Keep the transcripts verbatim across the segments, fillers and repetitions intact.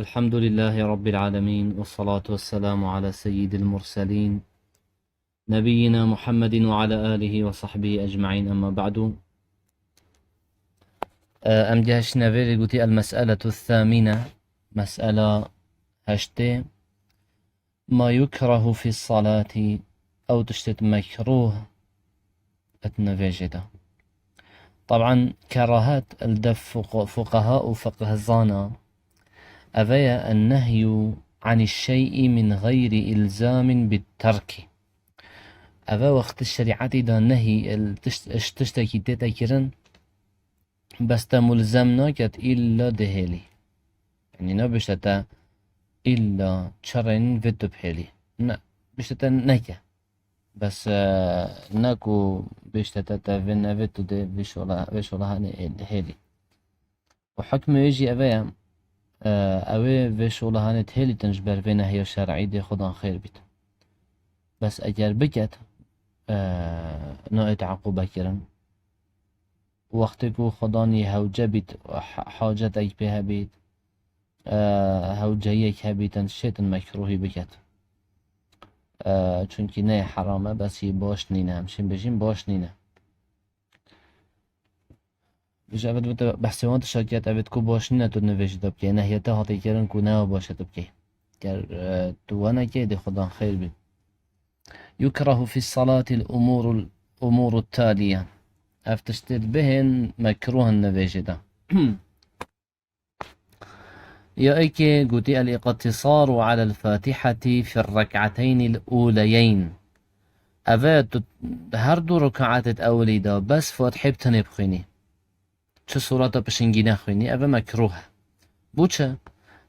الحمد لله رب العالمين، والصلاة والسلام على سيد المرسلين، نبينا محمد وعلى آله وصحبه أجمعين، أما بعد. Em gehiştine vê rê gotî المسألة الثامنة, mesela heştê. ما يكره في الصلاة, ew tiştêt mekrûh et nivêjê de. Taban kerahet li dev fuq-, fuqeha û fiqhzana eve ye النهي عن الشيء من غير إلزام بالترك. Eve wextê şerîetî de nehî, il tişt-, iş tiştekî tête kirin, bes te mulzem naket îlla dihêlî. Yanî nabişte te îlla çerên vê tu bihêlî. Ne, bişte te neke. Bes, e, ne ku bişte te te vê nevê tu dê vê şola, vê şola hanê hêlî. Û hukmê wê jî eve ye, e, ew ê vê şola hanê hêlîtin ji ber vê nehiya şer'î dê Xudan xêr bît. Bes eger biket, e, nayê eqûbe kirin. Wextê ku Xudanî hewce bît, ha-, hacetek pê hebît, e, hewceyiyek hebîtin, şêtin mekrûhî biket. E, çunkî ne heram e, bes yî baş nîne, em şên bêjîn baş nîne. Ji evet bite behsê wan tişta ket, evet ku baş nîne tu nivêjî de bikey, nehiye te hatî kirin ku ne baş e tu bikey. Ger, e, tu we nekey, dê Xudan xêr bî. يكره في الصلاة الأمور، الأمور التالية. Ev tiştê dibihên mekrûh in nivêjê de. Ya êkê gotî الاقتصار على الفاتحة في الركعتين الأوليين. Eve tu her du rekaetêt ewilî de bes Fatihê bi tenê bixwînî. Çi sureta pişingî nexwînî, eve mekrûh e. Bo çi?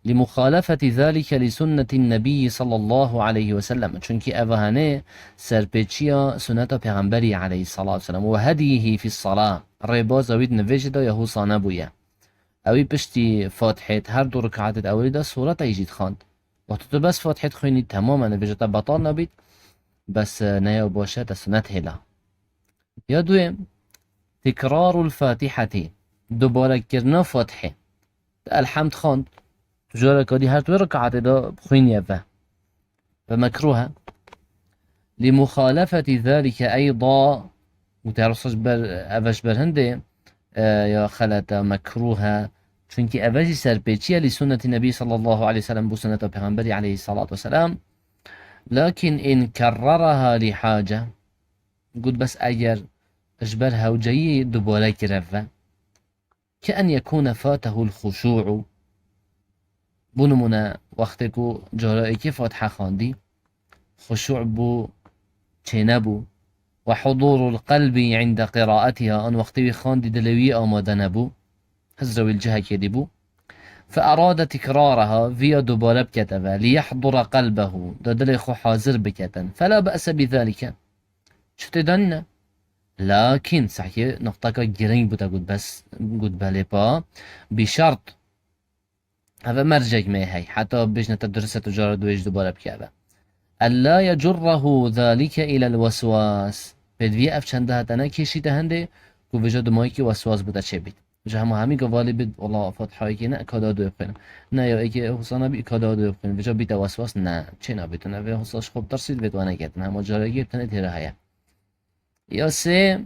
لمخالفة ذلك لسنة النبي صلى الله عليه وسلم. Çunkî eva hanê serpêçiya suneta Pêxemberî aleyhissalatu vesselam. وهديه في الصلاة. Rêbaza wî di nivêjê de ya hosa nebûye. Ewî piştî Fatihê di her du rekaetê di ewilî de sureta yî jî dixwend. Wextê tu bes Fatihê dixwînî, temam e, nivêja te betal nebît. Bes, e, ne ya baş e, te sunet hêla. Ya duyê, تكرار الفاتحة, dubarekirina Fatihê. Tu Elhemd xwend, tu careka dî her du rekaetê de bixwînî eve. Ve mekrûh e. لمخالفة ذلك أيضا, û te rasa ji ber, eve ji ber hindê, e, ya xelet e, mekrûh e. Çunkî eve jî serpêçî ye لسنة النبي صلى الله عليه وسلم, bo suneta Pêxemberî aleyhissalatu vesselam. لكن إن كررها لحاجة. Got bes eger ji ber hewceyî dubare kireve, كأن يكون فاته الخشوع. Bo nimûne, wextê ku cara êkê Fatiha xwendî, xuşû bû, çênebû. وحضور القلب عند قراءتها, an wextê wî xwendî dilê wî amade nebû, hizra wî li cihekê dî bû. فأراد تكرارها, viya dubare bikete ve, ليحضر قلبه, da dilê xwe hazir biketin. فلا بأس بذلك. Çi tê de nîne? Lakin, sehkê nuqteka girîng bû te got, bes, got belê pa, بشرط. Eve mercek me hey, heta bêjne te dirist e tu cara duwê jî dubare bike eve. ألا يجره ذلك إلى الوسواس. Pêdivî ev çende heta nekêşîte hindê, ku vêca dimayekî weswas bû te çêbît. Ji hema hemî gavalî bit, wela Fatihayekê ne, ka da duwê bixwînim. Ne ya êkê husana bî, ka da duwê bixwînim. Vêca bîte weswas, ne, çê nabîtin. Evê husa ji xwe bitirsît, vê tu neketin. Hema carekê tenê têre heye. Ya sê,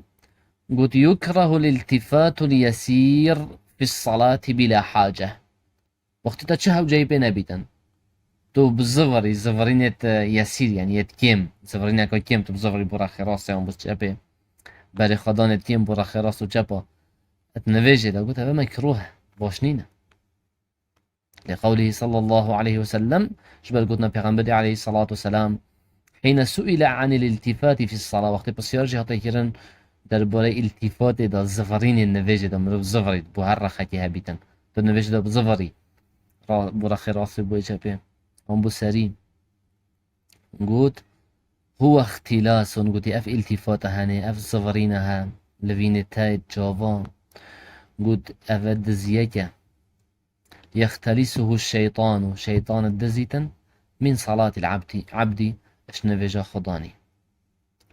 got, يكره الالتفات اليسير في الصلاة بلا حاجة. Wextê te çi hewceyî pê nebîtin. Tu bi zivirî, zivirînêt yesîr, yanî yêt kêm, zivirîneka kêm tu bi zivirî bo rexê rastê yan bo çepê. Berê xwe danêt kêm bo rexê rast û çepa. Et nivêjê de got, eve mekrûh e, baş nîne. لقوله صلى الله عليه وسلم, ji ber gotina Pêxemberê aleyhissalatu vesselam, حين سئل عن الالتفات في الصلاة, wextê pisyar jî hate kirin derbarê îltîfatê de, zivirînê nivêjê de, mirov zivirî, bo her rexekê hebîtin. Tu nivêjê de bizivirî, ra-, bo rexê rastê, bo çepê, an bo serî. Got, هو اختلاس, gotî ev îltîfata henê, ev zivirîna he, li vînê te çavan. Got, ev e diziyek e. يختلسه الشيطان, şeytan dizîtin, من صلاة العبد, abdî, ji nivêja Xudanî.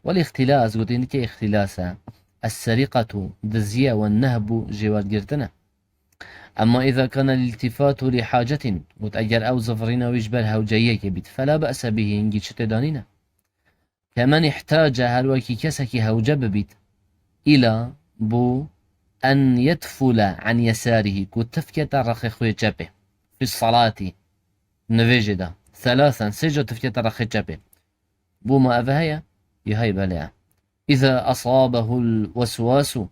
والاختلاس, gotinê ke îxtîlas e, السرقة, diziye, والنهب, jêwergirtin e. Emma îza kana liltifatu li hacetin, got eger ew zivirîna wî ji ber hewceyiyekê bît, fela be'se bihi, hingî çi tê de nîne. Kemen ihtace, her wekî kesekî hewce bibît, îla, bû, en yetfule an yesarihî, ku tifkete rexê xwe yê çepê, fi salati, nivêjê de, thalathen, sê ca tifkete rexê çepê. Bû ma ev heye? Ya hey, belê ye. Îza asabehul weswasu,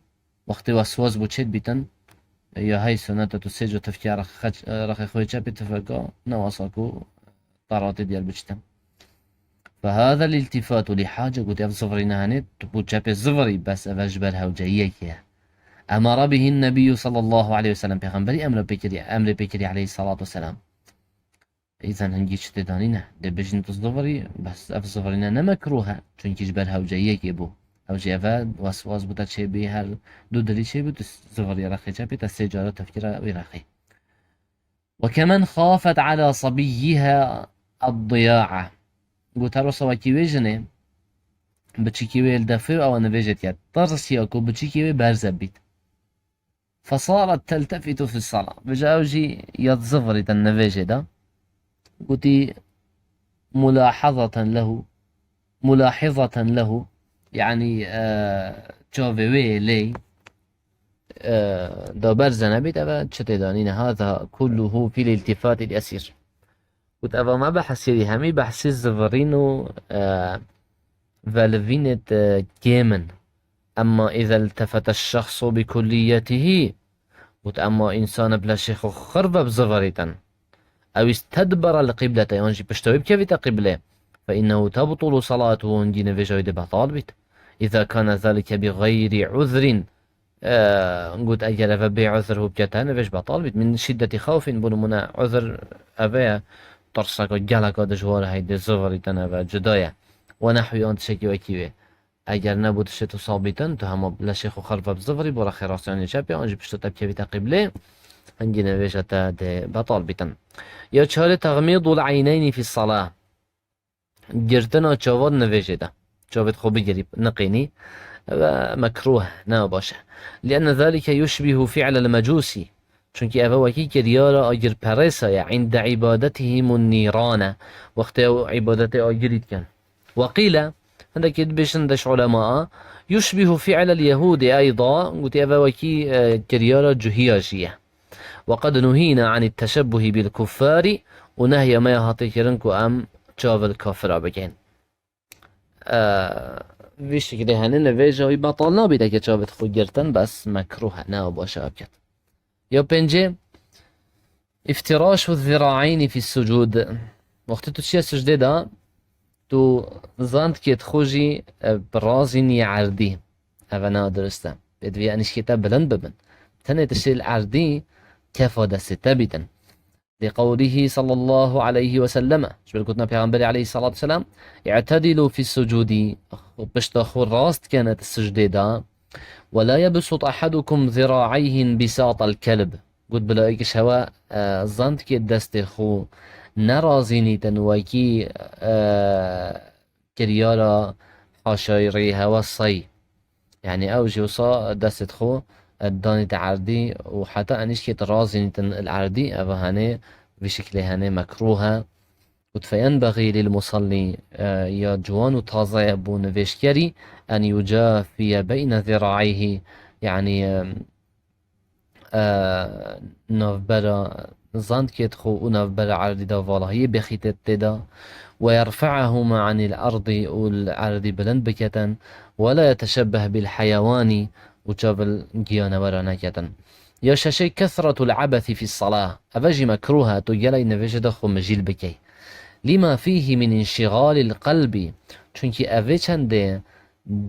wextê weswas bû çêt bîtin, ya hey, sunet e tu sê ca tifke rexê xwe çepê tifeka, ne wasa ku taratê diyar biçitin. Fehâzel iltifatu li hace, got ev zivirîne henê, tu bû çepê zivirî, bes ev ji ber hewceyiyekê ye. Emara bihin Nebiyyu sallallahu aleyhi ve sellem, Pêxemberî emre pê kiriye, emrê pê kiriye aleyhissalatu vesselam. Îzen hingî çi tê de nîne, dê bijîn tu zivirî, bes ev zivirîne ne mekrûh e, çunkî ji ber hewceyiyekê bû. Ew jî ev e, weswas bû te çêbî, her du dilî çêbî, tu zivirî rexê çepê, te sê cara tefkira wî rexê. Ve kemen xafet ala sabiyyiha ad-diya'a. Got her wisa wekî wê jinê, biçîkî wê li defê û ewa nivêjê diket. Tirsiya ku biçîkî wê berze bît. Fesaret teltefitu fi sala. Vêca ew jî ya dizivirîtin nivêjê de. Gotî, mulahazatan lehu. Mulahizatan lehu. Yanî, e, çavê wê yê lê, e, da berze nebît, ev e çi tê de nîne. Hâzâ kulluhu fil iltifâtil yesîr. Got, eva me behsê wî hemî behsê zivirîn û, e, velivînê te kêm in. Emma îzel tefete şexsu bi kulliyetihî, got, emma însan bi leşê xwe xir ve bizivirîtin. Ew istedbere li qîblete, yan jî pişta wî bikevîte qîblê. Fe innehu tebtulu salatuhu, hingî nivêja wî dê betal bît. Îza kane zalike bi xeyrî uzrin, e, got, eger eve bê uzr hû bikete, nivêj betal bît. Min şiddetî xewfin, bo nimûne uzr eve ye, tirseka geleka dijwar heyde zivirîtin eve cuda ye. Ve nehwî an tiştekî wekî wê. Eger nebû tiştê tu sabîtin, tu hema leşê xwe xerve bizivirî, bo rexê rastî an yê çepê, an jî pişta te bikevîte qîblê, hingî nivêja te dê betal bîtin. Ya çarê, texmîdul eyneynî fî salah. Girtina çavan nivêjê de. Çavêt xwe bigirî, niqînî. Ev e mekrûh e, ne baş e. Lienne zalike yuşbihu fi'lel mecûsî. Çunkî ev e wekî kiryara agirperêsa ye. Inde ibadetihîmun nîrane. Wextê ew îbadetê agirî dikin. Ve qîle, hindekî dibêjin deş ulema, yuşbihu fi'lel yehûdî eyda. Gotî ev e wekî, e, kiryara cuhiya jî ye. Ve qed nuhîna anî teşebbuhî bil kuffari, û nehya me ya hatiye kirin ku em çav li kafira bikin. E, vî şiklê hene nivêja wî betal nabît, eke çavêt xwe girtin, bes mekrûh e, ne baş e biket. Ya pêncê, îftiraşu ziraînî fî sucûd. Wextê tu çiye sucdê de, tu zandkê xwe jî, e, bi razînî erdî. Ev ne dirust e. Pêdivî enîşkê te bilind bibin. Tenê tiştê li erdî kefa destê te bîtin. Li qewlihî sallallahu aleyhi ve selleme. Ji ber gotina Pêxemberê aleyhissalatu vesselam, "I'tedîlû fî sucûdî." Pişta xwe rast kene di sicdê de. "Ve la yebsut ahadukum ziraeyhi bisatel kelb." Got, bila yek ji hewe, e, zandkê destê xwe nerazînîtin wekî, e, kiryara haşayî rê hewe sey. Yanî ew jî wisa destê xwe, e, danîte erdî û heta enîşkê te razînîtin li erdî, ev hene vî şiklê hene mekrûh e. Got, "Feyenbexî lil musallî", e, ya ciwan û taze ye bo nivêjkerî, "en yucafiye beyne ziraeyhi", yanî, e, e, navbera zandkê xwe û navbera erdî de valahiyê bêxîte tê de, "Ve yerfe'ehuma anil erdî", û li erdî bilind biketin, "Ve la yeteşebbeh bil heyewanî", û çav li giyanewera neketin. Ya şeşê, kesretul ebesî fî salah. Eve jî mekrûh e, tu gelek nivêjê de xwe mijîl bikey. Lima fîhî min înşîgalil qelbî. Çunkî evê çendê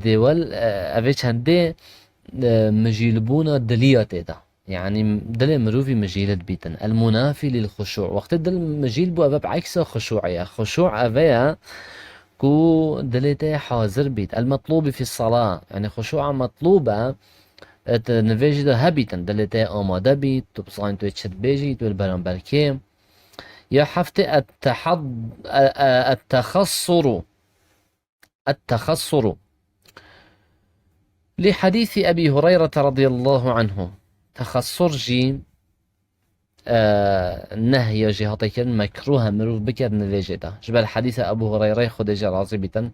dê wel, e, evê çendê, e, mijîlbûna diliya tê de. Yanî dilê mirovî mijîl dibîtin. El munafî lil xuşû. Wextê dil mijîl bû, eve bi eksa xuşû ye. Xuşû eve ye ku dilê te hazir bît. El metlûbî fî salah. Yanî xuşûa metlûb e, e, tu nivêjî de hebîtin. Dilê te amade bît, tu bizanî tu çi dibêjî, tu li beramber kê. Ya heftê, et-tehad-, e, e, et-texassuru. Et-texassuru. Li hadîsî Ebî Hureyre radiyallahu anhu. Texassur jî e, nehya jî hate kirin, mekruh e mirov bike di nivêjê de. Ji ber hedîsa Ebû Hureyreyê, Xwedê jê razî bîtin,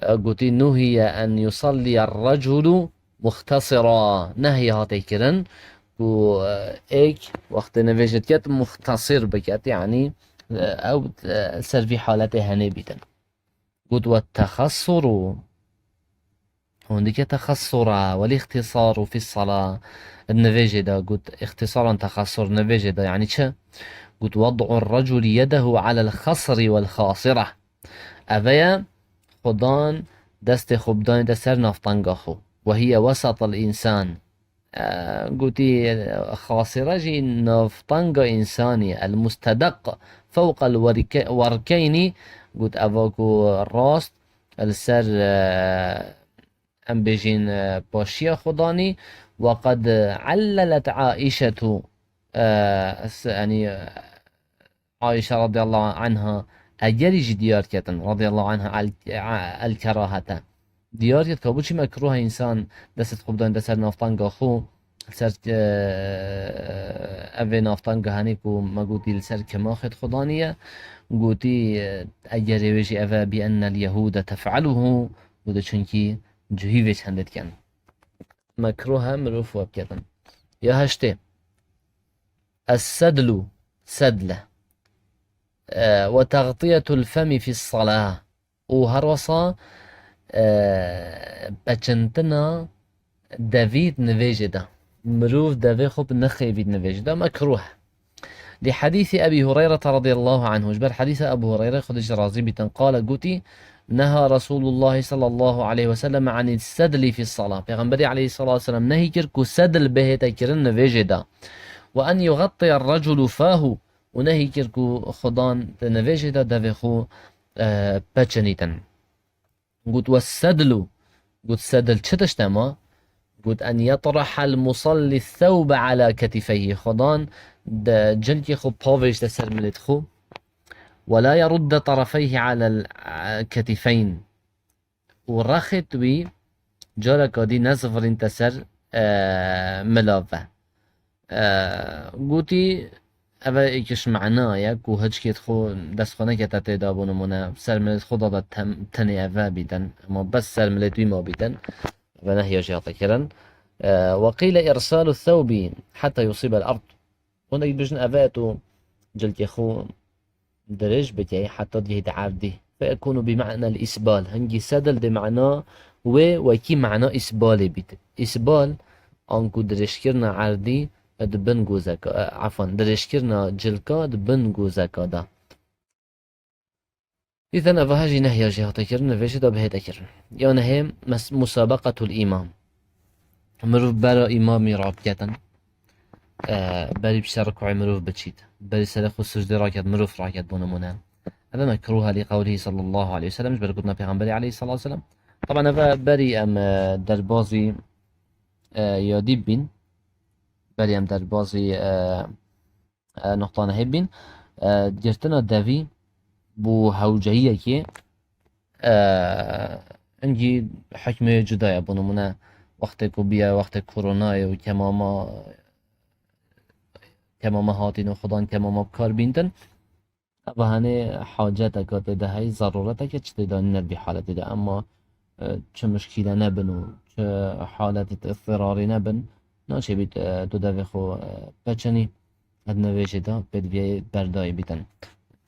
e, gotî, "Nuhiye en yusalliye reculu muxtasira." Nehya hate kirin ku, e, êk wextê nivêjê diket muxtasir biket, yanî, e, ew, e, ser vî haletê henê bîtin. Got, "Ve texassuru." Hûn dike texassura, wel îxtisaru fî sala. Di nivêjê de got, îxtisaran texassur nivêjê de, yanî çi? Got, "Wed'u reculi yedehu alel xasri wel xasira." Eve ye, xudan destê xwe bidanîte ser navtanga xwe. "Ve hiye wesatel însan." E, gotî, e, xasira jî navtanga însanî, el mustedeq fewqel werke-, werkeynî, got, eva ku rast li ser, e, em bêjin, e, paşiya xwe danî, "Ve qed ellelet Aîşetu", e, s-, yanî, e, Aîşe radiyallahu anha egerî jî diyar ketin, radiyallahu anha el, el kerahete. Diyar ket ka boçî mekruh e însan destê xwe bidayne ser navtanga xwe, ser, e, evê navtanga henî ku me gotî li ser kimaxê xwe daniye. Gotî, e, egerê wê jî eve bi ennel yehude tef'aluhu, gotî çunkî cihî vê çendê dikin. Mekruh e mirov we biketin. Ya heştê. Es-sedlu, sedle. E, ve teğtiyetul femi fis salah. Û her wesa, e, peçintina devî di nivêjê de. Mirov devê xwe bi nixêvî di nivêjê de mekruh e. Li hedîsî Ebî Hureyre radiyallahu anhu, ji ber hedîsa Ebû Hureyre, Xwedê jê razî bîtin, qale, gotî, "Neha Resulullah sallallahu aleyhi ve sellem anis sedli fis salah." Pêxemberê aleyhissalatu vesselam nehî kir ku sedl bihête kirin nivêjê de. "Ve en yugattiya reculu fahu." Û nehî kir ku xudan di nivêjê de devê xwe, e, peçinîtin. Got, "Ve sedlu." Got, "Sedl çi tişt e ma?" Got, "En yetrahel musalli thewbe ala ketifeyhi." Xudan di cilkê xwe pavêjte ser milêt xwe. "Ve la yerudde tarafeyhi alel, e, ketifeyn." Û rexêt wî careka dî nezivirînte ser, e, milav ve. E, gotî, eve êkiş mena ye ku hiçkêt xwe dest xwe nekete tê de, bo nimûne, ser milêt xwe da de tem-, tenê eve bîtin, ema bes ser milêt wî ma bîtin, eve nehiya jê hate kirin. E, "Ve qîle îrsâlu thewbî heta yusîbel erd." Hûn dibêjin eve tu cilkê xwe dirêj bikey heta digihîte erdî. Feyekûnu bi me'nel îsbal. Hingî sedl dê mena wê wekî mena îsbalê bît. Îsbal, anku dirêjkirina erdî di bin gozeka, e, efwan, dirêjkirina cilka di bin gozeka de. Îzen eva jî nehya jê hate kirin, nivêjê de bihête kirin. Ya nehê mes-, musabeqetul îmam. Mirov bera îmamî rabiketin. E, berî bi ser rikûê mirov biçît. Berî serê xwe sucdê raket, mirov raket, bo nimûne. Eve mekruh e li qewlihî sallallahu aleyhi ve sellem, ji ber gotina Pêxemberê aleyhissalatu vesselam. Taban eve berî em, e, derbazî, e, yadî bîn. Berî em derbazî, e, e, nuqtane hebîn, e, girtina devî bo hewceyiyekê, e, hingî hikmê cuda ye. Bo nimûne, wextê ku bûye, wextê koronayê û kemama, kemama hatîn û xudan kemama bi kar bîntin, eva henê haceteke tê de heyî, zerureteke çi tê de nîne vî haletê de. Ema, e, çi muşkîle nebin û çi haletê îttirarî nebin, naçêbît, e, tu devê xwe, e, peçenî, di nivêjê de pêdiviyê berdayî bîtin.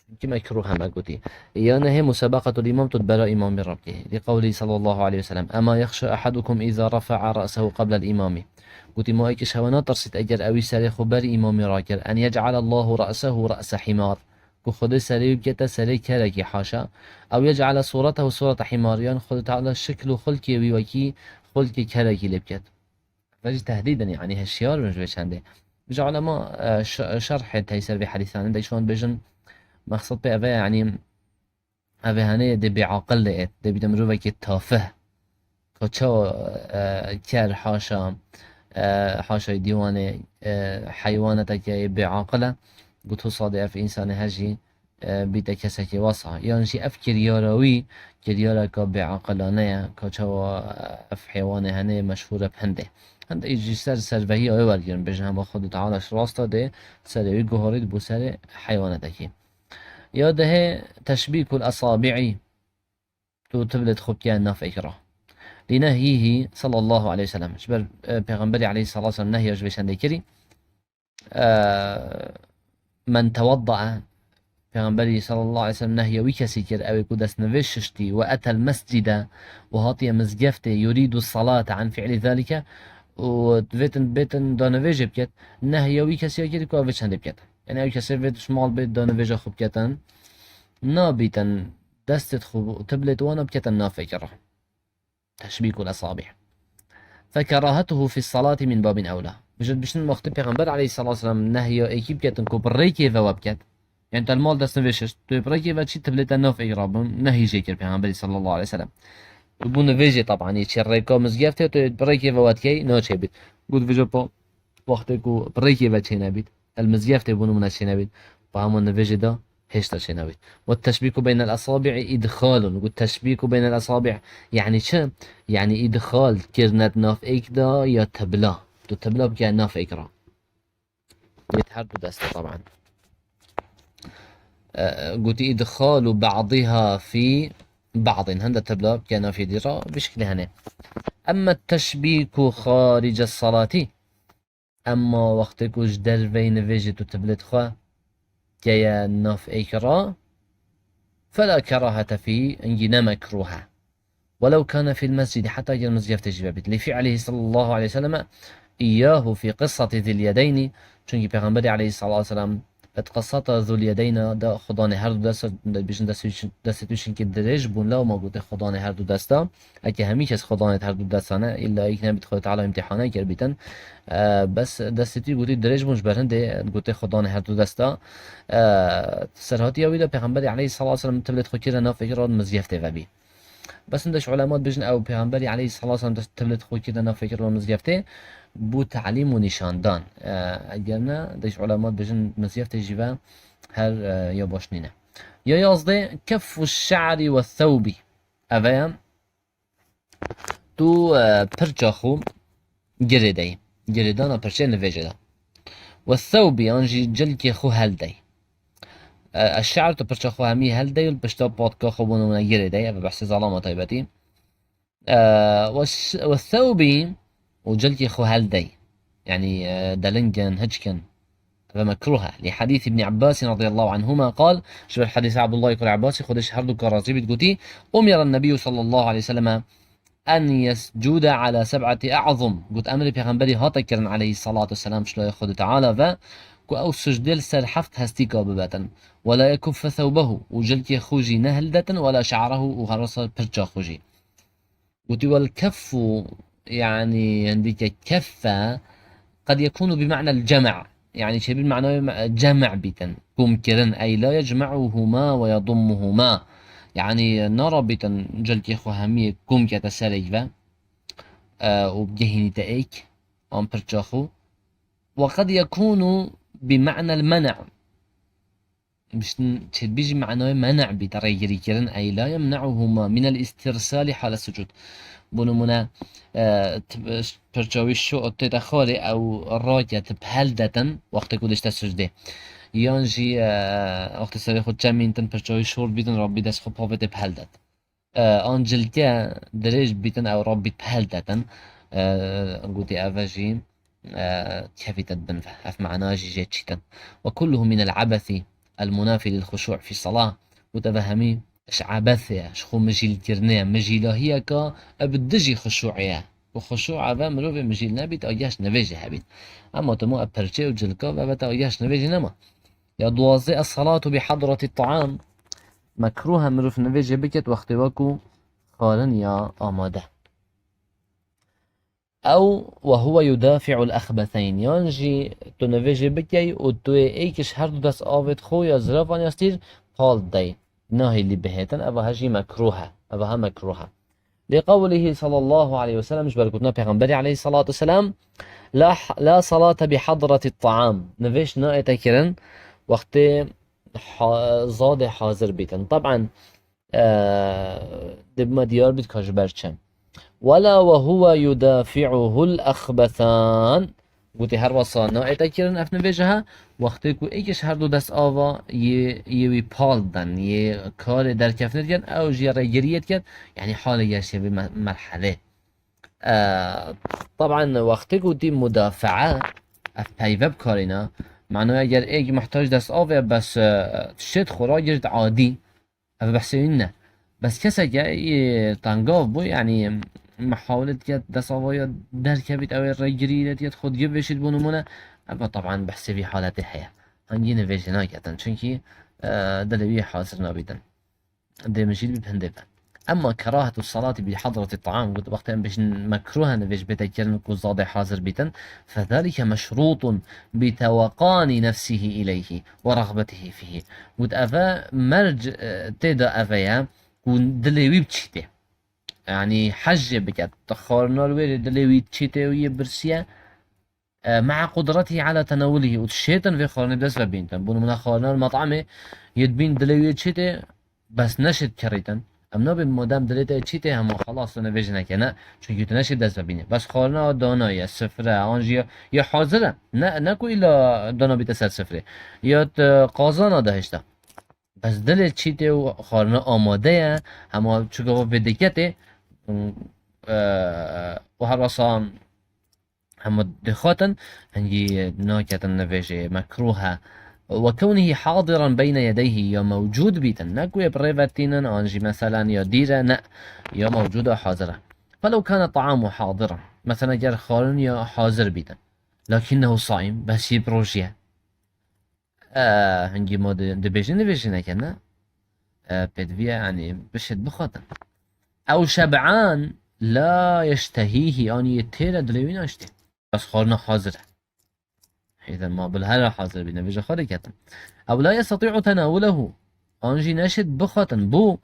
Çunkî mekruh e me gotî. Ya nehê musabeqetul îmam, tu bera îmamî rabikî. Li qewlî sallallahu aleyhi ve sellem, "Ema yexşe ehadukum îza rafa'a ra'sehu qablel îmamî." Gotî, ma êkiş hewe natirsît eger ewî serê xwe berî îmamî rakir, "En yec'alallahu ra'sehu ra'se himar." Ku Xwedê serê wî bikete serê kerekî, haşa. Ew yec'ale sûretehu sûrete himar, yan Xwedê Teala şikl û xulkê wî wekî xulkê kerekî lê biket. Ve jî tehdîd in, yanî hişyar bin ji vê çendê. Ji ulema, e, ş-, şerhê tey ser vê hedîsanê de, şiwan dibêjin, mexsed pê ev e, yanî ev ê henê dê bêaqil lê êt, dê bîte mirovekî tafih. Ka çawa, e, ker haşa, e, haşayê dîwanê, e, heywaneteke yê bêaqil e, got, wisa dê ev însanê her jî, e, bîte kesekî wesa. Yan jî ev kiryara wî, kiryareka bêaqilane ye, ka çawa, e, ev heywanê henê meşhûr e bi hindê. Hindek jî ser servehiya wê wergirin, bêjin hema Xwedê Teala ji rasta dê serê wî guhorît bo serê heywanetekî. Ya dehê teşbîkul esabi'î, tu tiblêt xwe bike nav êk ra. Li nehyîhî sallallahu aleyhi ve sellem. Ji ber, e, Pêxemberî aleyhissalatu vesselam nehya ji vê çendê kirî. E, men tewadda'a, Pêxemberî sallallahu aleyhi ve sellem nehya wî kesî kir, ew ê ku destnivêj şiştî, we etel mescide, û hatiye mizgeftê, yurîdu salate an fi'lî zalike, û vêtin bêtin danivêjê biket, nehya wî kesî ya kirî ku ev vê çendê biket. Yani ew kesê vê ji mal bê danivêja xwe biketin, nabîtin destêt xwe û tiblêt wana biketin nav êk ra. Teşbîkul esabi'. Fekerahetuhu fi salati min babin ewla. Bijin, bijin wextê Pêxember aleyhissalatu vesselam nehya êkî biketin ku bi rêkê ve we biket. Yani te li mal destnivêj şişt, tu yê bi rêkê ve çî tiblêt te nav êk ra bin, nehyî jê kir Pêxemberî sallallahu aleyhi ve sellem. Tu bû nivêjê taban, yê çê rêka mizgeftê, tu yê bi rêkê ve we dikey, naçê bît. Got vêca pa wextê ku bi rêkê ve çênebît. El mizgeftê bû nimûne çênebît. Pa hema nivêjê de hêşta çênebît. Ve teşbîku beynel esabi'i idxalun. Got teşbîku beynel esabi', yani çi? Yani idxal kirine di nav êk de ya tibla. Tu tibla bike nav êk ra. Yê her du deste taban. E, gotî idxalu ba'diha fi ba'din. Hinde tibla bike nav êdî ra, vî şeklê hene. Emme teşbîku xarice salati. Emma wextê ku ji derveyî nivêjê tu tiblêt xwe keye nav êk ra, fela kerahete fî, hingî ne mekruh e. Welew kane fîl mescîdî, heta ger mizgeftê jî vebît. Li fi'lihi sallallahu aleyhi ve selleme iyyahu fî qissati zil yedeynî, çunkî Pêxemberî aleyhissalatu vesselam di qisata zul yedeyna de xwedanê her du desta, dibêjin destê wî çin-, destê wî çinkî dirêj bûn, lewma gotê xwedanê her du desta. Eke hemî kes xwedanê her du destane, îlla yek nebît Xwedê Teala îmtîhane kir bîtin. E, bes destê wî gotî dirêj bûn, ji ber hindê gotê xwedanê her du desta. E, serhatiya wî de Pêxemberî aleyhissalatu vesselam tiblêt xwe kire nav êk ra mizgeftê vebî. Bes hindek ji ulema dibêjin ew Pêxemberî aleyhissalatu vesselam dest tiblêt xwe kire nav êk ra mizgeftê bo telîm û nîşandan. E, eger ne, hindek ji ulema dibêjin mizgeftê jî ve her, e, ya baş nîne. Ya yazdê, keffu şe'rî ve thewbî. Ev e, tu, e, pirça xwe girêdey. Girêdana pirçê nivêjê de. Ve thewbî, an jî cilkê xwe heldey. E, eşşe'r, tu pirça xwe hemî heldey û li pişta patka xwe bû nimûne girêdey. Ev e behsê zalama taybetî. E, ve ş-, ve thewbî û cilkê xwe heldey. Yani, e, deling in, hiçk in. Ev mekruh e. Li hadîs Îbnî Ebbasî radiyallahu anhuma qal, ji ber hadîsa Abdullahî kurê Ebbasî, Xwedê ji her du ka razî bît, gotî, umira Nebiyyu sallallahu aleyhi ve selleme en yescude ala seb'ati a'zum. Got, emrê Pêxemberî hate kirin aleyhissalatu vesselam ji layê Xwedê Teala ve, ku ew sucdê li ser heft hestîka bibetin. Wela yekuffe thewbehu, û cilkê xwe jî nehildetin, wela şe'rehu, û herwesa pirça xwe jî. Gotî, wel keffu, yani hindîke keffe, qed yekûnu bi me'nel cem'. Yani çêbî manayê me-, cem' bîtin, komkirin. Ey la yecme'uhuma ve yadummuhuma. Yani narabîtin cilkê xwe hemiyê kom kete serek ve, e, û bigehînîte êk, an pirça xwe. Ve qed yekûnu bi me'nel men'. Biştin çêdibî jî manayê men' bît, rêgirîkirin, ey la yemne'uhuma minel îstîrsalî hale sucûd. Bo nimûne, e, t-, pirça wî şo tête xwarê, ew rake, tu bi hel detin wextê ku dişte sucdê. Yan jî, e, wextê serê xwe çemîntin, pirça wî şor bîtin, rabî dest xwe pavê tê bi hel det. E, an cilke dirêj bîtin, ew rabît bi hel detin. E, gotî ev jî, e, kevîte di bin ve. Ev mana jî jê çîtin. Ve kulluhu minel abesi el munafi lil xuşû' fi salah. Got ev hemî ji ebesê ye, ji xwe mijîlkirinê ye. Mijîlahiyeka ev dijî xuşû'ê ye. Û xuşû' ev mirovê mijîl nebît, ageh ji nivêjê hebît. Ema tu ma ev perçê û cilka ve, ve te ageh ji nivêjê nema. Ya duwazdeh, es-salatu bi hadrati ta'am. Mekruh e mirov nivêjê biket wextê wekû xwarin ya amade. Ew ve huve yudafi'ul ehbeseyn. Yan jî tu nivêjê bikey û tu yê êk ji her du dest avêt xwe ya ziravan ya stîr pal dey. Nahêlî bihêtin, eva he jî mekruh e. Eva he mekruh e. Li qewlihi sallallahu aleyhi ve sellem, ji ber gotina Pêxemberî aleyhissalatu vesselam, la, la salate bi hadrati ta'am. Nivêj naête kirin wextê ha-, zadê hazir bîtin. Taban, e, dê bima diyar bît ka ji ber çi. Wela ve huve yudafi'uhul akhbesan. Gotî her wesa naête kirin ev nivêje he, wextê ku êk ji her du dest ava yê, yê wî pal den, yê karê derkeftinê dikin, ew jî rêgiriyê dikin, yanî halê geştê vê me-, merhelê. Eee, teban wextê ku dî mudafaa, ev peyve bikarîna, manaya ger êk muhtac dest avê bes, e, tiştê xwe ragirt adî, ev behsê wî nîne. Bes keseke yê tengav bû, yanî mihawile dike dest avaya derkevît, ew ê rêgirî lê dike xwe digivêşît bû nimûne, ev teban behsê vî haletê heye. Hangî nivêjê naketin, çunkî, e, dilê wî hazir nabîtin. Dê mijîl bî hindê be. Emma kerahetu salati bi hadreti taam, got wextê em bêjin mekruh e nivêj bête kirin ku zadê hazir bîtin, fezalike meşrûtun bi tewaqani nefsihi ileyhi ve ragbetihi fihi. Got eve merc, e, tê de eve ye ku dilê wî biçîtê. Yanî hej jê biket. Xwarina li wê dilê wî diçîtê û yê birsiye. E, ma'a qudretihi ala tenawulihi, û dişêtin vê xwarinê bi dest ve bîntin. Bo nimûne xwarina li met'amê yê dibîn dilê wê çîtê, bes neşêt kerîtin. Em nabê madem dilê te çîtê hema xelas tu nivêj neke, ne? Çunkî tu neşêt dest ve bînî. Bes xwarina dana ye, sifre, an jî ya, ya hazir e. Ne, ne ku îla dana bîte ser sifrê. Ya tu qazana de hişta. Bes dilê çîtê û xwarina amade ye, hema çuka va vê diketê, e, û her wesa hema dixwatin, hingî naketin nivêjê mekruh e. Ve kewnihi hadiran beyne yedeyhi, ya mewcûd bîtin. Ne ku yê bi rê ve tînin, an jî meselen ya dîr e, ne. Ya mewcûd e, hazir e. Felew kane ta'amu hadiran. Meselen, ger xwarin ya hazir bîtin. Lakinnehu saim, bes yê bi rojî ye. E, hingî ma di-, dibêjin, nivêjin neke, ne? E, pêdivî ye, yanî bişêt bixwatin. Ew şeb'an la yeştehîhî, anî yê têr e dilê wî naştê. Bes xwarina hazir e. Îzen ma bil here hazir bî, nivêja xwe diketin. Ew la yesteti'u tenawulehu, an jî neşêt bixwatin. Bo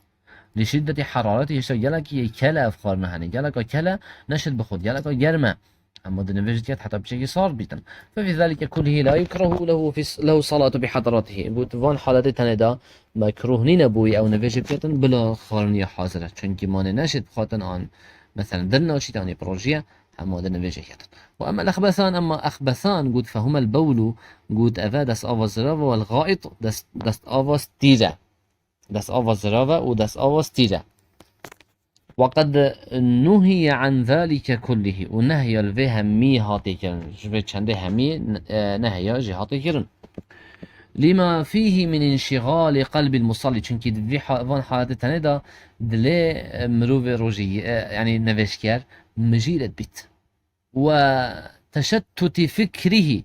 Li şiddetî heraretî, hişta gelekî yê kele ev xwarina hene. Geleka kele neşit bixwit, geleka germ e. Hema di nivêj diket heta piçekî sar bîtin. Fe fî zalike kullihi la yukrahu lehu fî s-, lehu salatu bi hadratihî. Got, van haletê tenê de mekruh nîne bo wî ew nivêjê biketin bila xwarin ya hazir e. Çunkî manê neşit bixwatin an, meselen, dil naşît an yê pirojî ye, hema di nivêjê ketin. Ve emel exbesan, emma exbesan, got, fehumel bewlu, got, eve dest ava zirav e, wel gait, dest, dest ava stîr e. Dest ava zirav e û dest ava stîr e. Ve qed nuhiye an zalike kullihi. Û nehya li vê hemî hatê kirin. Ji vê çendê hemî, e, nehya jî hatê kirin. Lima fihi min inşigali qelbil musalli. Çunkî di vî ha-, van haletê tenê de dilê, e, mirovê rojî, e, yanî nivêjker, mijîl dibît. Ve teşettutî fikrihî,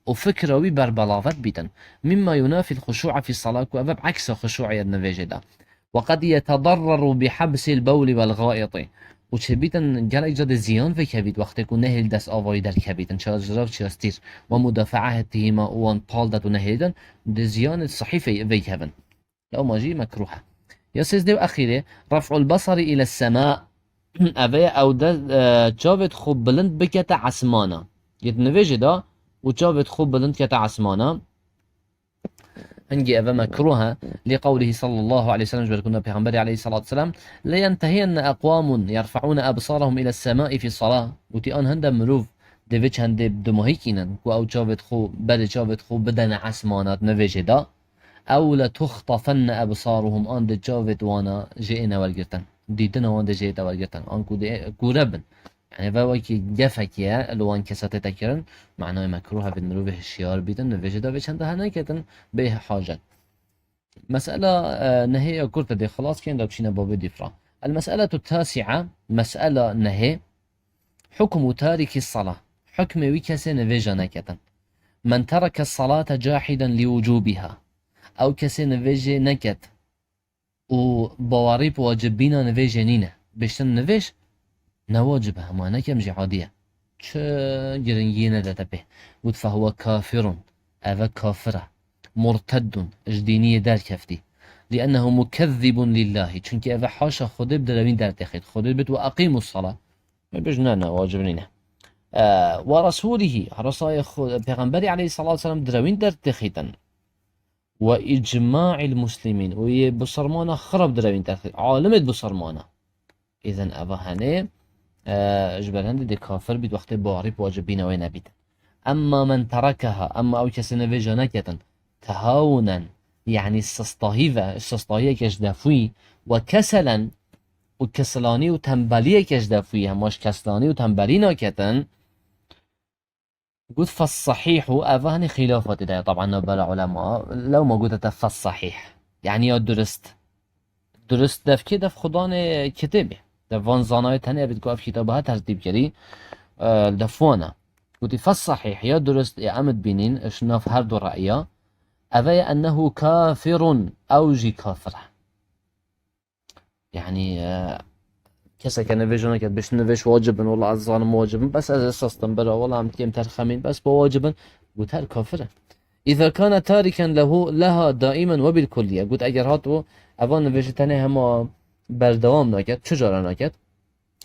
û fikra wî berbelavet bîtin. Mimma yunafîl xuşû'a fî salah, ku ev bi eksa xuşû'ê di nivêjê de. Ve qed yetedarreru bi hebsil bewli wel gaitî. Û çêbîtin gelek ca dê ziyan vekevît wextê ku nehêl dest avayî derkevîtin, çiya zirav çiya stîr. Ve mudafe'etihîma, û wan pal det û nehêlin, dê ziyanê sihî fe-, vekevin. Lewma jî mekruh e. Ya sêzdeh û exîrê, ref'ul basari ile sema. Eve ye ew de, e, çavêt xwe bilind bikete esmana. Yê di nivêjê de û çavêt xwe bilind kete esmana. Hingî eve mekruh e. Li qewlihi sallallahu aleyhi ve sellem, ji ber ku ne Pêxemberê aleyhissalatu vesselam, "Le yentehiyenne eqwamun yerfe'ûne ebsarahum ile semai fî salah." Gotî an hinde mirov dê vê çendê dimahîkînin ku ew çavêt xwe, berê çavêt xwe bidene esmana di nivêjê de. Ew le tuxtafenne ebsaruhum, an dê çavêt wana jê êne wergirtin. Dîtina wan dê jê ête wergirtin. An ku dê kûre bin. Yanî ve wekî gefekê ye, li wan kesa tête kirin, manayê mekruh e, vê mirovê hişyar bîtin, nivêjê de vê çende herneketin, bê hacet. Mesela, e, nehê ya kurt e, dê xilas kên de biçîne babê dîfra. El meseletu tasi'a, mesela nehê, hukmu tariki salah. Hukmê wî kesê nivêja neketin. Men tereke salate cahiden li wucubiha. Ew kesê nivêjê neket û bawerî bi wacibîna nivêjê nîne. Bêştin nivêj ne wacib e, hema nekem jî adî ye. Çi giringiyê nedete pê. Got, "Fehuwe kafirun." Eve kafir e. Murteddun. Ji dîniyê derkeftî. Liennehu mukezzibun lillahi. Çunkî eve haşa Xwedê bi direwîn dertêxît. Xwedê bit, "Ve eqîmus salah." Me bêj, "Ne, ne, wacib nîne." E, "Ve Resûlihi." Resayê Xwe-, Pêxemberî aleyhissalatu vesselam direwîn dertêxîtin. "Ve icma'il muslimîn." Û yê bisermana xirab direwîn dertêxît. Alimêt bisermana. Îzen eva henê, e, ji ber hindê dê kafir bît, wextê bawerî bi wacibîna wê nebît. Emma men terekeha, emma ew kesê nivêja neketin, tehawunen, yanî sistahî ve, sistahiyeke ji defûyî, we keselen, û kisilanî û tembeliyeke ji defûyî, hema ji keslanî û tembelî naketin, Got, "Fes-sahîhu", ev hanî xîlafa tê de ye, taban navbera ulema. Lewma gote te fes-sahîh. Yanî ya durist. Durist dev kê? Dev xudanê kitêbê. Dev van zanayê tenê bît ku ev kitaba ha tertîb kirî, e, dev wan e. Gotî, "Fes-sahîh", ya durist, ya em dibînîn, ji nav her du re'ya. Eve ye ennehu kafirun, ew jî kafir e. Yanî, e, keseke nivêj nake, bêjt nivêj wacib in, wela ez zanim wacib in, bes ez esas tim bira, wela em kêm terxemîn, bes bo wacib in, got her kafir e. Îza kana tariken lehu, leha daimen we bil kulliye. Got eger hat û eva nivêjê tenê hema berdewam naket, çi cara naket?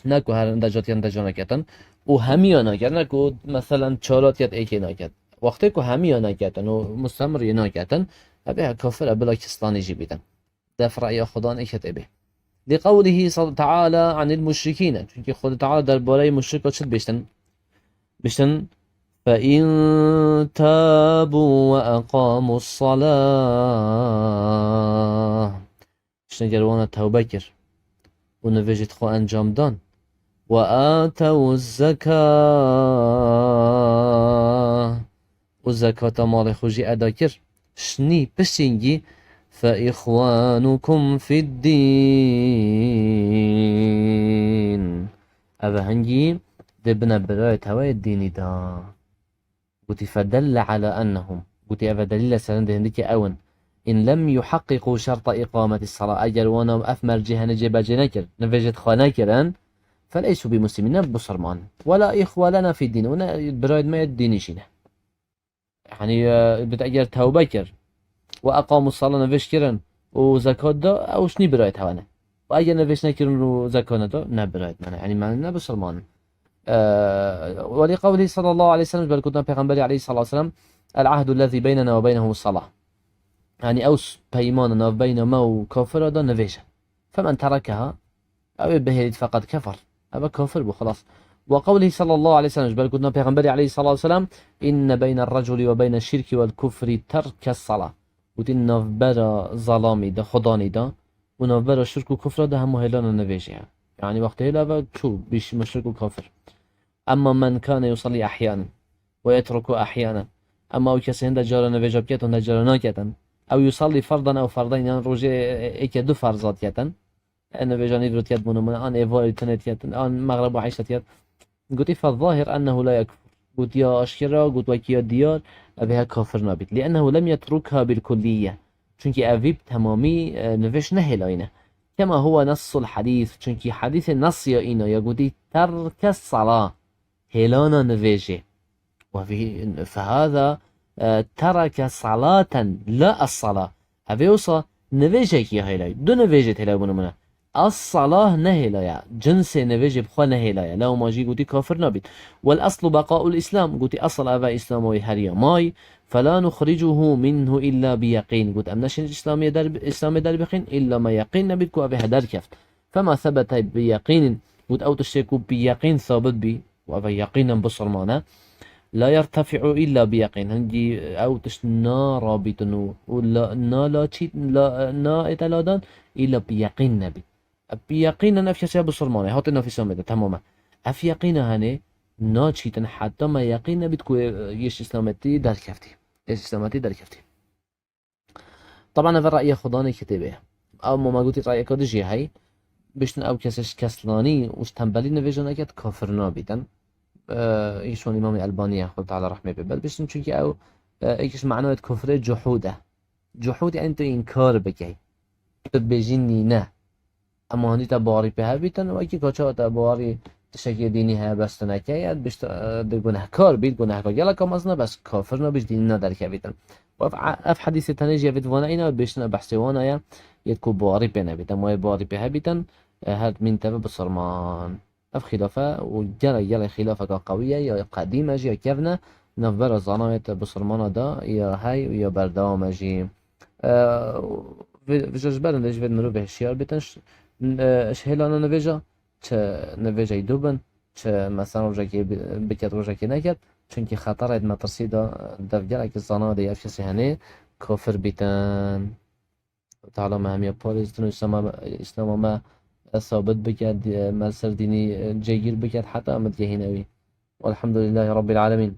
Ne ku her hinde cat yan deca naketin û hemiya naket, ne ku meselen çara cat êkê naket. Wextê ku hemiya naketin û mustemrî naketin, ev ê kafir e bila kislanî jî bîtin. Def re'ya Xudan êketê bê. Li qewlihi sal-, teala anil muşrikîne. Çünkü Xwedê Teala derbareyê muşrika çi dibêjtin? Bêjtin, "Fe in tabu ve eqamus salah." Bêjtin, ger wana tewbe kir û nivêjê xwe encam dan. Ve atewu zekah. Û zekata malê xwe jî eda kir. Şinî, piştîngî, fe îxwanukum fid-dîn. Ev hingî dê bine birayê te we yê dînî de. Gotî, fedelle ala ennehum. Gotî, ev delîl e ser hindê hindikê ew in. In lem yuhaqqiqu şerta iqameti sala. Eger wana ev mercê hene cêbecê nekir, nivêjê xwe nekirin, feleysu bi muslimîn, ne bisilman. Wela îxwalena fid-dîn. Û ne birayê me yê dînî jî ne. Yanî, e, bit eger tewbe kir, we eqamu sala nivêj kirin û zekat da, ew şinî birayê te we ne. Û eger nivêj nekirin û zekat neda, ne birayê me ne. Yanî me ne bisilman in. E, welî qewlî sallallahu aleyhi ve sellem, ji ber gotina Pêxemberî aleyhissalatu vesselam, "El ahdu lezî beynena ve beynehum salah." Yanî ew s-, peymana navbeyna me û kafira da nivêj e. Femen terekeha, ew ê bihêlît feqad kefer. Ev e kafir bû, xelas. Ve qewlî sallallahu aleyhi ve sellem, ji ber gotina Pêxemberî aleyhissalatu vesselam, "Inne beyne reculi ve beyne şirki vel kufri terke salah." Gotin navbera zalamî de, xudanî de, û navbera şirk û kufra de hema hêlana nivêjê ye. Yanî wextê hêla ve çû, bî muşrik û kafir. Emma men kane yusalli ahyanen ve yetruku ahyanen. Emma ew kesê hinde cara nivêja biket, hinde cara naketin. Ew yusalli ferdan ew ferdayn, yan rojê êke du ferzat ketin. Ene vêjanî virot ket bûne min, an êvarî tenê ketin, an mexreb û eşa ket. Gotî, "Fezahir ennehu la yekfur." Gotiya aşkera, got wekî ya diyar, ev ê kafir nabît. "Li ennehu lem yetrukha bil kulliye." Çünkü ev vî bi temamî, e, nivêj nehêlayne. Kema huwa nassul hadîs, çünkü hadîsê nas ya îna ya gotî, "Terke sala." Hêlana nivêjê. Ve fî-, fehâzâ, e, tereke salâten la es-salâ. Ev ê wisa nivêjekî hêlay. Du nivêjê têlay bûne min e. Es-salâh nehêlaya. Cinsê nivêjê bi xwe nehêlaya. Lewma jî gotî kafir nabît. Wel eslu beqaul Îslam. Gotî esl ev e Îslama wî heriya may. Fela nuxricuhu minhu illa bi yeqîn. Got em neşên Îslamê der, Îslamê derbixîn illa me yeqîn nebît ku ev ê he derkeft. Fema sebete bi yeqînin. Got ew tiştê ku bi yeqîn sabit bî. Û ev e yeqînen bisilman e. La yertefi'u illa bi yeqîn. Hingî ew tişt narabîtin û, û la, nala çît, la, na ête ladan, illa bi yeqîn nebî. Bi yeqînen ev kesê bisilman e. Hatê nav Îslamê de, temam e. Ev yeqîna henê naçîtin heta me yeqîn nebît ku, e, yê ji Îslametî derkeftî. Yê ji Îslametî derkeftî. Taban ev re'ya xudanê kitêbê ye. Ew ma me gotî re'yeka dijî hey. Biştin ew kesê ji keslanî û ji tembelî nivêja neket kafir nabîtin. Îşon Îmamê Elbanî ye, Xwedê Teala rehmê pê bed. Biştin çünkü ew, e, êk ji manayê kufrê cuhûd e. Cuhûd yani tu înkar bikey. Tu bêjî nîne. Ema hindî te bawerî pê hebîtin, wekî ka çawa te bawerî tiştekê dînî heye bes tu nekeye, bişt, e, di gunehkar bît, gunehkar geleka mezin e, bes kafir nabî ji dînî ne derkevîtin. Û ev, ev hedîsê tenê jî evê di vana îna bêştina behsê wana ye, yê ku bawerî pê nebîtin. Ema yê bawerî pê hebîtin, e, her mîn teve bisilman. Ev xîlafe û gelek, gelek xîlafeka qewî ye, ya qedîm e jî ya kevn e, navbera zanayê te bisilmana de ya hey û ya berdewam e jî. E, vê, vêca ji ber hindê ji vê mirovê hişyar bîtin, ş-, n-, e, ji hêlana nivêja, çi nivêjey dû bin, Çi mesela rojekê bi-, biket, rojekê neket. Çunkî xeterê di metirsî de dev gelekî zana de ev kesê henê kafir bîtin. Teala me hemiya parêztin û Îslama, Îslama me sabit biket, me li ser dînî cêgîr biket heta em digehîne wî. Welhamdulîllahî Rabbil Alemîn.